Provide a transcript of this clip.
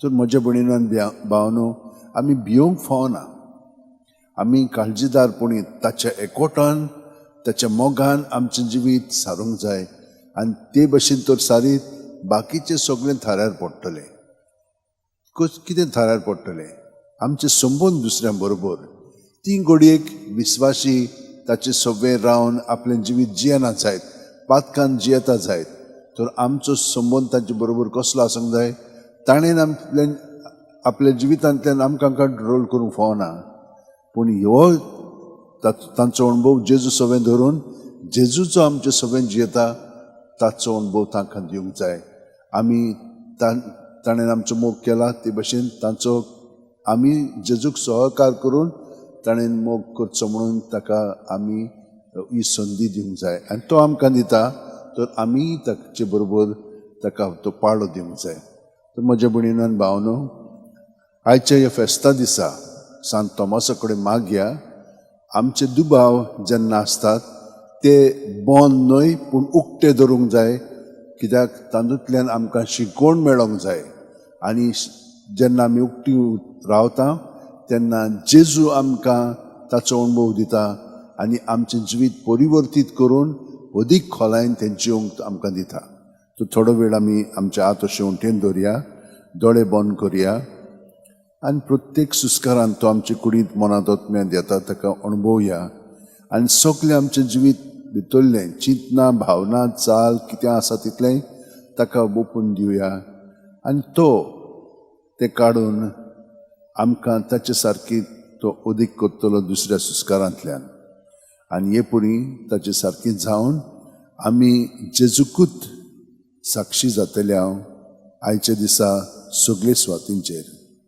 तर म्हज्या भयणीन भावनो, आमी भियोंक फावना. आमी काळजीदारपणी ताच्या एकवटान, ताच्या मोगान आमचें जिवीत सारूंक जाय आनी ते भशेन तर सारीत बाकीचें सगळें थाऱ्यार पडटलें. कितें थाऱ्यार पडटलें? आमचे संबंद दुसऱ्यां बरोबर. ती घडयेक विस्वाशी ताचे सगळें रावन आपलें जिवीत जियेना जायत, पातकान जियेता जायत, तर आमचो संबंद तांचे बरोबर कसलो आसूंक जाय? ताणें आपले आपल्या जिवितांतल्यान आमकां कंट्रोल करूंक फावना, पूण ह्यो तांचो अणभव जेजू सवें धरून जेजूचो आमचे सवें जियेता ताचो अणभव तांकां दिवंक जाय. आमी ताणें आमचो मोग केला ते भशेन तांचो आमी जेजूक सहकार करून ताणें मोग करचो म्हणून ताका आमी ही संदी दिवंक जाय. आनी तो आमकां दिता तर आमी ताचे बरोबर ताका तो पाळो दिवंक जाय. तर म्हज्या भयणीन भावनो, आयच्या ह्या फेस्ता दिसा सांत तोमासा कडेन मागया, आमचे दुबाव जेन्ना आसतात ते बंद न्हय पूण उक्ते दवरूंक जाय, कित्याक तातूंतल्यान आमकां शिकवण मेळोंक जाय. आनी जेन्ना आमी उक्ती रावता तेन्ना जेजू आमकां ताचो अणभव दिता आनी आमचें जिवीत परिवर्तीत करून अदीक खोलायेन तें जिवंक आमकां दिता. तर थोडो वेळ आमी आमच्या हात अशें उंटेन दवरया, दोळे बंद करया आनी प्रत्येक सुस्कारान तो आमचे कुडींत, मनांत, आत्म्यांत येता ताका अणभवया आनी सगळें आमचें जिवीत भितरलें चिंतना, भावना, चाल कितें आसा तितलें ताका ओपून दिवया आनी तो तें काडून आमकां ताचे सारकी तो अदीक करतलो दुसऱ्या सुस्कारांतल्यान. आनी हे पुरी ताचे सारकी जावन आमी जेजूकूच साक्षी जातले हांव आयच्या दिसा सगळे सुवातींचेर.